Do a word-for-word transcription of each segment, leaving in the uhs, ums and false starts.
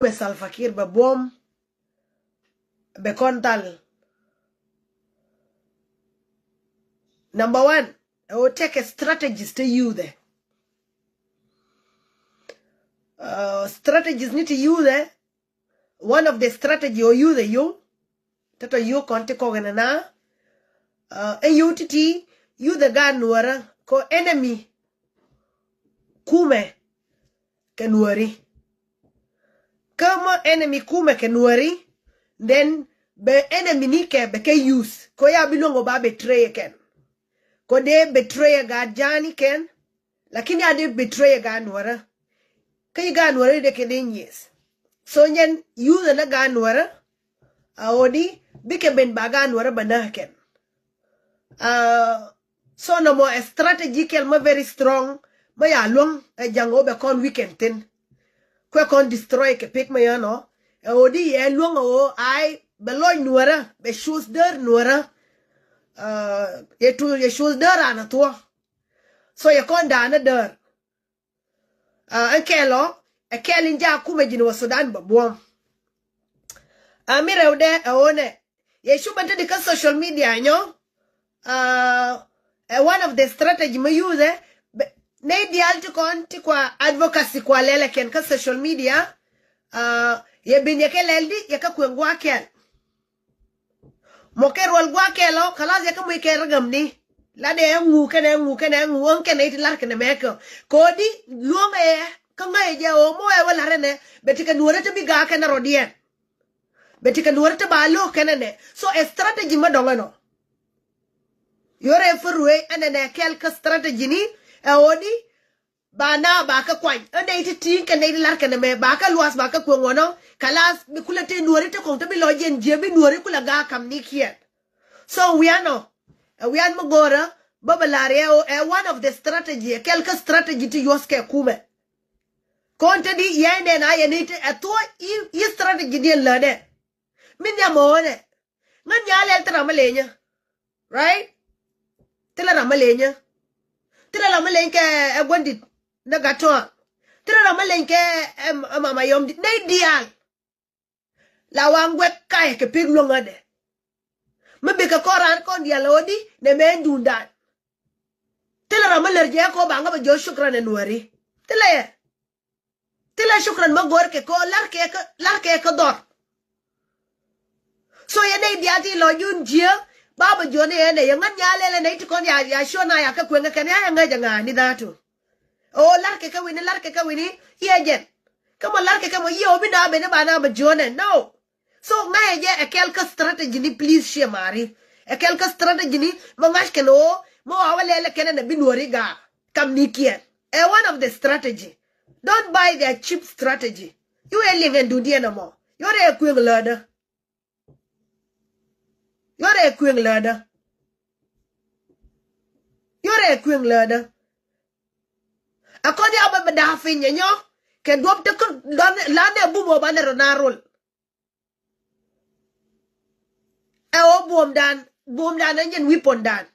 bɛ Salva Kiir bɛ buɔ̱m, bɛ kɔn dhal. Number one, ɛ ɣöö tekɛ strategies ti youth ɛ. Uh, strategies ni ti youth ɛ, one of the strategy ɣöö youth ɛ yio̱w, te tɔ yio̱w kɔn ti kɔk ɛn ɛn a, uh, ɛ yio̱w ti̱ti̱ youth ɛ gaat Nuäärä kɛ ɣöö enemy kumɛ kɛ Nuääri. Kä mɔ enemy kumɛ kɛ Nuääri, then bɛ enemy ni kɛ bɛ kɛ use. Kɛ ɣöö ya bi luäŋ ɣöö ba betray kɛn. Kɛ ɣöö dee betray ɛ gaat Ja̱a̱ŋ ni kɛn, lakin ya dee betray ɛ gaat Nuäärä. Kä yi gaat Nuäärä dee kɛ dee nyieth. So nyɛn youth ɛn ɛ gaat Nuäärä, a ɣöö di bikɛ ben ba gaat Nuäärä bä näk kɛn. Uh, so nɔmɔ ɛ strategy kɛl mä very strong mä ya luäŋ ɛ ja̱ŋ ɣöö bɛ kɔn weaken thi̱n. Kuɛ kɔn destroy kɛ pek mä yɛn ɔ. Ɛ ɣöö di yɛ luäŋ ɛ ɣöö ay bɛ lɔc Nuäärä, bɛ choose däär Nuäärä. Uh, yɛ tu yɛ choose däär an a thuɔ̱. So yɛ kɔn da̱a̱n ɛ däär. Uh, ɛn kɛl ɔ, ɛ kɛl in jaak kumɛ ji̱n wä Sudan bɛ buɔ̱m. Uh, mi rɛwdɛ ɛ ɣöö nɛ yɛ cupɛ te di kä social media nyɔ. Uh, ɛ one of the strategy mä youth ɛ, nɛy diaal ti kɔn ti kua advocacy kua lɛlɛ kɛn kä social media. Uh, yɛ bin yɛ kɛ lɛl di yɛ kä kueŋ gua̱a̱th kɛl. Mɔ kɛ ruɔl gua̱a̱th kɛl ɔ, kalath yɛ kä muc kɛ rɛ gämni. La dee ɛŋu kɛnɛ ɛŋu kɛnɛ ɛŋu, ɣän kɛnɛ it lar kɛnɛ mɛ kɛ. Kodi luɔ̱ŋ ɛ kä ŋäc jɛ ɣöö mɔ ɛ wä lar ɛnɛ, bɛ ti kɛ Nuäärä ti bi ga̱a̱ kɛnɛ rɔ̱diɛn. Bɛ ti kɛ Nuäärä ti ba lo̱o̱k kɛnɛ nɛ. So ɛ strategy mä dɔŋ ɛnɔ. Yɔrɛ fär ruëë ɛnɛ nɛ kɛl kä strategy ni, ɛ ɣöö di ba na ba kä kuany. Ɛ nɛy ti ti̱i̱ŋ kɛ nɛy ti lar kɛnɛ mɛ ba kä luath ba kä kueŋ wänɔ. Kalath bi kulɛ te Nuääri te kɔŋ te bi lɔc yɛn jiɛ bi Nuääri kulɛ ga̱a̱ kam ni kiɛn. So wianɔ, ɛ wian mi go̱o̱rä bä bɛ la̱r yɛ ɣöö ɛ one of the strategy, ɛ kɛl kä strategy ti yuɔth kɛ kumɛ. Kɔn te di yɛy nɛn a yɛ ni te ɛ thuɔ̱ yi, yi strategy diɛn lätdɛ. Mi nhiam ɣöö nɛ ŋän nyalɛl thilɛ ram mi lenyä. Right? Thilɛ ram mi lenyä. Thilɛ ram mi leny kɛ ɛ guändit ni Gattuang. Thilɛ ram mi leny kɛ ɛ, ɛ mama yɔm di nɛy diaal. La waŋ guɛk kayɛ kɛ pek luäŋädɛ. Mi bikɛ kɔn raan kɔn diaal ɣöö di nɛ mɛ ɛn duundan. Thilɛ ram mi lär jɛ kɔ ba ŋä bɛ jiɔ shukran ɛ Nuääri. Thilɛ yɛ. Thilɛ shukran mä go̱o̱r kɛ kɔ lar kɛ kä, lar kɛ kä dhɔr. So yɛ nɛy diaal ti lɔ jun jiɛ ba bɛ jiɔ ni ɛn ɛ yɛ ŋän nyalɛl ɛ nɛy ti kɔn ya, ya cuɔ na ya kä kueŋ ɛ kɛn ya yɛ ŋäc ɛ ŋa̱a̱ni dha̱a̱tu. Ɛ ɣöö lar kɛ kä wi̱ni, lar kɛ kä wi̱ni, yɛ jɛn. Kä mɔ lar kɛ kä mɔ yiëë ɣöö bi na ben i̱ ba na bɛ jiɔnɛ. No. So ŋa̱cɛ jɛ ɛ kɛl kä strategy ni, please, ciɛ mari. Ɛ kɛl kä strategy ni, mɔ ŋa̱c kɛn ɣöö mɔ wa wä lɛl ɛ kɛn ɛ nɛ bi Nuääri ga̱a̱ kam ni kiɛn. Ɛ one of the strategy. Don't buy their cheap strategy. Yio̱w ɛ liŋ ɛn duundiɛn ɛmɔ. Yio̱w rɛ kueŋ lätdä. Yio̱w rɛ kueŋ lätdä. Yio̱w rɛ kueŋ lätdä. Ɛ kɔn ya bä bɛ da̱a̱ piny ɛ nyɔ kɛ duɔ̱p te kä lan, lan ɛ bum ɔ banɛ rɔ na rol. Ɛ ɣöö buɔ̱mdan, buɔ̱mdan ɛn jɛn weapondan.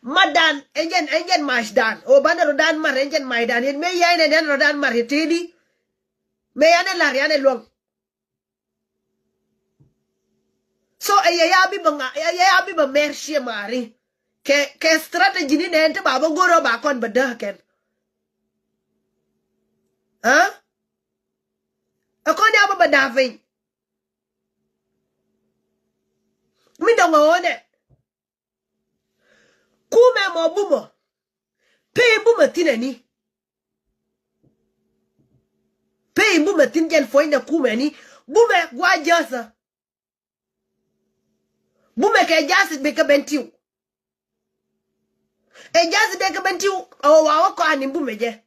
Matdan ɛn jɛn, ɛn jɛn macdan. Ɣöö banɛ rɔ̱dan mar ɛn jɛn macdan. Yɛn mëë yɛn ɛn ɛn rɔ̱dan mar yɛ tëëdi. Mëë yan ɛ la̱r yan ɛ luäŋ. So ɛ yɛ ya bi bɛ ŋa, ɛ yɛ ya bi bɛ mɛr ciɛ mari. Kɛ, kɛ strategy ni nɛn ti ba bä go̱rä ba kɔn bɛ däk kɛn. Aa? Ɛ kɔn ya bä bɛ da̱a̱ piny. Mi dɔ̱ŋ ɛ ɣöö nɛ. Kumɛ mɔ bumɔ. Pey bumɛ thi̱n ɛni. Pey bumɛ thi̱n jɛn puɔ̱nydɛ kumɛ ni. Bumɛ gua̱a̱ jäthä. Bumɛ kɛ ja̱th bekɛ ben tiw. Ɛ ja̱th bekɛ ben tiw ɛ wä wa wä kɔani bumɛ jɛ.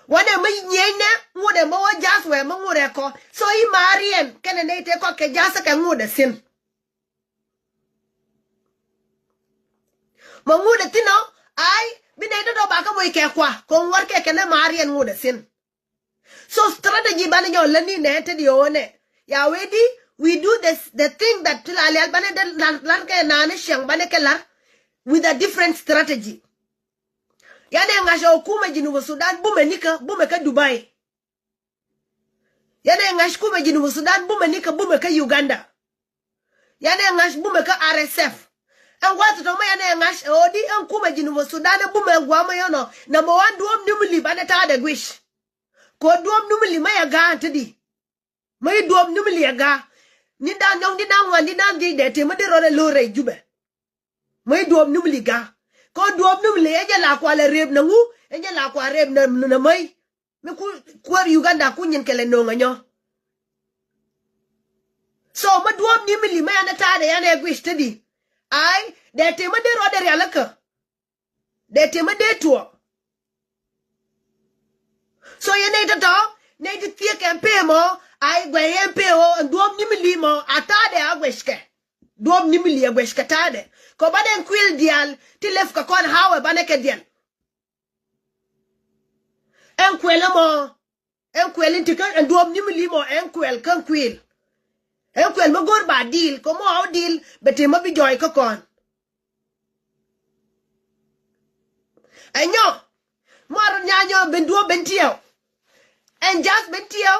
Wanɛ mä nyieenɛ ŋut ɛ mä wä ja̱th wɛ mä ŋut ɛ kɔ. So i̱ ma̱a̱riɛn kɛnɛ nɛy tëë kɔ kɛ ja̱th kɛ ŋut ɛ thi̱n. Mɔ ŋut ɛ thi̱n ɔ, ay, bi nɛy tɔ̱tɔ̱ ba kä moc kɛ kua kɛ ŋuɔ̱t kɛ kɛnɛ ma̱a̱riɛn ŋut ɛ thi̱n. So strategy banɛ nyɔ lätni nɛ te di ɣöö nɛ. Ya wee di, we do this, the thing that ti la lial banɛ dee lar, lar kɛ naan ni ciɛŋ banɛ kɛ lar with a different strategy. Yanɛ ŋa̱c ɛ ɣöö kumɛ Jinub Sudan bumɛ nikä, bumɛ kä Dubai. Yɛn ɛ ŋa̱c kumɛ Jinub Sudan bumɛ ni kɛ bumɛ kä Uganda. Yɛn ɛ ŋa̱c bumɛ kä R S F. Ɛn gua̱th tɔ̱tɔ̱ mɔ yɛn ɛ ŋa̱c ɛ ɣöö di ɛn kumɛ Jinub Sudan ɛ bumɛ ɛ gua̱a̱mɔ yɔnɔ. Namba wan duɔ̱ɔ̱p Nimule banɛ ta̱a̱dɛ guic. Kɛ ɣöö duɔ̱ɔ̱p Nimule mɛ yɛ ga̱a̱n te di. Mä i̱ duɔ̱ɔ̱p Nimule ɛ ga̱a̱. Ni̱n da̱ŋ nyɔ̱ŋ, ni̱n da̱ŋ ŋuan, ni̱n da̱ŋ dhiec dee tëë mä dee rɔɔdɛ lo̱r rɛy Jubɛ. Mä i̱ duɔ̱ɔ̱p Nimule ga̱a̱. Kä duɔ̱ɔ̱p Nimule ɛ jɛ la kua lɛ rep na ŋu, ɛ jɛ la kua rep na, na mäc. Mi ku kuäär Uganda ku nyin kɛ lɛ no̱o̱ŋ ɛ nyɔ. So mä duɔ̱ɔ̱p Nimule mä yan ɛ ta̱a̱dɛ yan ɛ guic te di. Ay, dee tëë mä dee rɔɔdɛ rialikä. Dee tëë mä dee tuɔɔk. So yɛ nɛy tɔ̱tɔ̱, nɛy ti thiek ɛn pee mɔ, a i̱ guɛc ɛn pee ɣöö ɛn duɔ̱ɔ̱p Nimule mɔ a ta̱a̱dɛ a guɛckɛ. Duɔ̱ɔ̱p Nimule a guɛckɛ ta̱a̱dɛ. Kɛ banɛ ɛn kuël diaal ti lɛp kɛ kɔn ha̱wɛ banɛ kɛ diɛl. Ɛn kuël ɛmɔ. Ɛn kuɛl in ti kä ɛn duɔ̱ɔ̱p Nimule mɔ ɛn kuɛl kä ɛn kuil. Ɛn kuɛl mi go̱r ba dil kɛ mɔ a wä dil bɛ ti ma bi jɔɔy kä kɔn. Ɛ nyɔ mɔ rɔ nya nyɔ ben duɔ̱ɔ̱p ben tiɛw. Ɛn jath ben tiɛw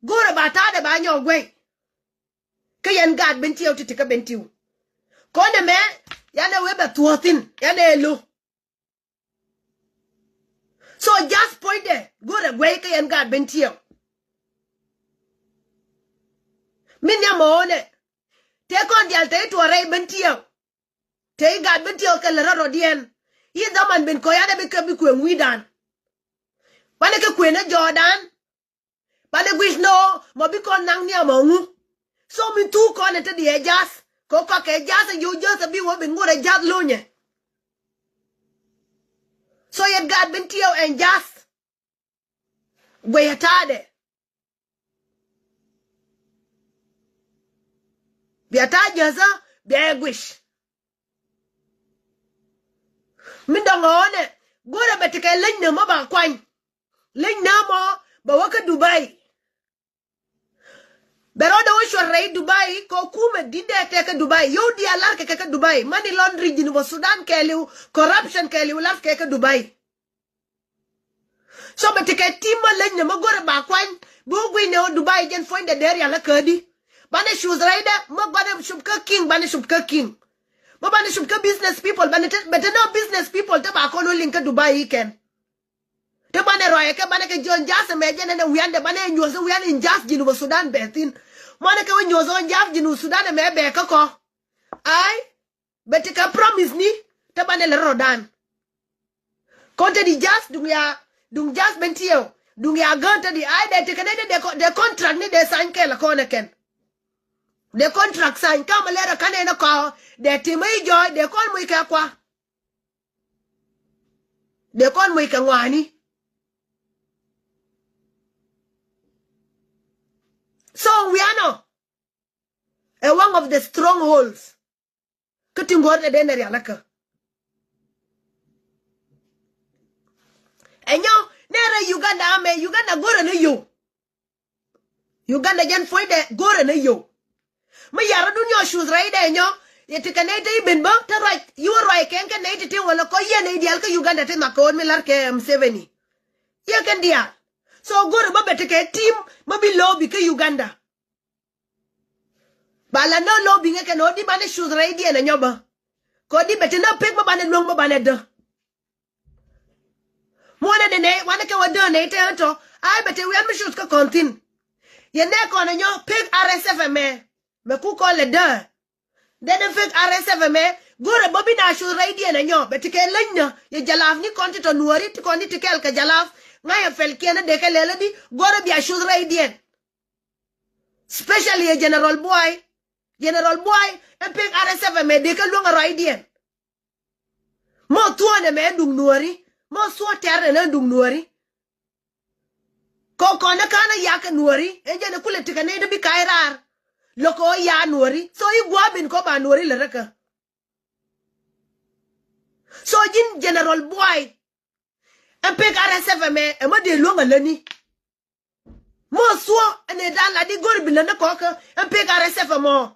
go̱r ɛ ba ta̱a̱dɛ ba nyɔ guɛy. Kä yɛn gaat ben tiɛw ti ti kä ben tiw. Kɔn ɛmɛ yan ɛ wee bɛ thuɔ̱ɔ̱thin yan ɛ lo̱. So just puɔ̱nydɛ go̱rɛ guɛy kä yɛn gaat ben tiɛw. Min nhiam ɣɔ̱ɔ̱nɛ tëë kɔn diaal tëë tuɔɔk rɛy ben tiɛw. Tëë gaat ben tiɛw kɛ lɛ rɔ̱ rɔ̱diɛn. I̱ dhaman ben kɔ̱ yan ɛ bi kɛ bi kuëŋ wi̱i̱dan. Banɛ kɛ kuënä jɔɔdan. Banɛ guic nɔ mɔ bi kɔn naŋ nhiam ɔ ŋu. So mi thuk kɔn ɛ te di ɛ jath kɛ kɔk kɛ jath ɛ yo̱o̱ jath ɛ bi wä bi ŋut ɛ jath lo̱nyɛ. So yɛ gat bin tiɛw ɛn jath. Guɛy ɛ ta̱a̱dɛ. Bia ta̱a̱ jath ɛ bia ɛ guic. Mi dɔ̱ŋ ɣɔ̱ɔ̱nɛ go̱rɛ bɛ tekɛ leny nä mɔ ba kuany. Leny nä mɔ bɛ wä kä Dubai. Bɛ rɔɔdɛ wä cuɔt rɛy Dubai kɛ kumɛ di̱t dee tɛk kä Dubai. Yio̱w diaal lar kɛ kɛ kä Dubai. Money laundry Jinub Sudan kɛɛliw, corruption kɛɛliw lar kɛ kä Dubai. So bɛ tekɛ tim ma leny nɛ ma go̱rɛ ba kuany bi wä guiy nɛ wä Dubai jɛn puɔ̱nydɛ dee rial kä di. Banɛ cuth rɛydɛ ma banɛ cup kä king, banɛ cup kä king. Ma banɛ cup kä business people, banɛ te, bɛ te nɔ business people te ba kɔn wä liŋ kä Dubai ikɛn. Te banɛ rɔyɛ kɛ banɛ kɛ jiɔn jath ɛmɛ jɛn ɛn ɛ wiandɛ banɛ nyuɔth wian in jath Jinub Sudan bɛ thin. Mɔnɛ kɛ wä nyuɔth ɔn jath Jinub Sudan ɛmɛ bɛ kä kɔ. Ai. Bɛ ti kɛ promise ni te banɛ lɛ rɔdan. Kɔn te di jath duŋ ya duŋ jath ben tiɛw duŋ ya gän te di ai dɛ ti kɛ nɛ dɛ dɛ contract ni dɛ sign kɛ la kɔn ɛ kɛn. Dɛ contract sign kamɛ lɛ rɛ kanɛ nɛ kɔ dɛ ti mɛ i jɔy dɛ kɔn mɛ i kɛ kua. Dee kɔn moc kɛ ŋɔaani. So wianɔ ɛ one of the strongholds. Kä ti ŋuɔ̱r dee dee nɛ rialikä. Ɛ nyɔ nɛ rɛ Uganda amɛ Uganda go̱rɛ ni yio̱w. Uganda jɛn puɔ̱nydɛ go̱rɛ ni yio̱w. Mi yar rɔ̱dun nyɔ cuth rɛydɛ nyɔ yɛ ti kɛ nɛy te i̱ ben bä te ruac yi wä ruac kɛn kɛ nɛy ti ti wä lɛ kɔ yiëë nɛy diaal kä Uganda ti nhɔak kɛ ɣöö mi lar kɛ Museveni. Yiëë kɛn diaal. So go̱rɛ bä bɛ ti kɛ tim bä bi lobby kä Uganda. Ba la nä lobby ŋɛ kɛn ɣöö di banɛ cuth rɛydiɛn ɛ nyɔ bä. Kɛ ɣöö di bɛ ti nä pek bä banɛ luäŋ bä banɛ dä. Muɔnɛ ni nɛy wanɛ kɛ wä däär nɛy te ɣän tɔ. Ay bɛ te wian mi cuth kä kɔn thi̱n. Yɛ nɛ kɔn ɛ nyɔ pek R S F ɛmɛ. Mɛ ku kɔn lɛ däär. Dɛn ɛ pek R S F ɛmɛ go̱rɛ bä bi na cuth rɛydiɛn ɛ nyɔ bɛ ti kɛ läny nä yɛ jalap ni kɔn ti tɔ nuɔ̱ɔ̱ri ti kɔn ti ti kɛl kɛ jalap. Ŋa̱c ɛ pɛl kiɛn ɛ dee kɛ lɛl ɛ di go̱rɛ bia cuth rɛydiɛn. Specially yɛ General Buay. General Buay ɛ pek R S F ɛmɛ dee kɛ luäŋ ɛ rɛydiɛn. Mɔ thuɔ̱ɔ̱nɛ mɛ duŋ nuɔ̱ɔ̱ri mɔ thuɔ̱ɔ̱ tɛ̈rnɛ nä duŋ nuɔ̱ɔ̱ri. Kɔ kɔn ɛ ka̱n ɛ yak kɛ nuɔ̱ɔ̱ri ɛn jɛn ɛ kulɛ tekɛ nɛy dee bi ka̱c raar. Lo̱kɛ ɣöö ya nuɔ̱ɔ̱ri so i̱ gua̱a̱ ben kɔ ba nuɔ̱ɔ̱ri lɛ räkä. So ji̱n General Buay ɛn pek R S F ɛmɛ ɛmɔ dee luäŋ ɛ läni. Mɔ thuɔ̱ ɛn ɛ da̱a̱n la di go̱r bi lät ni kɔkä ɛn pek R S F ɛmɔ.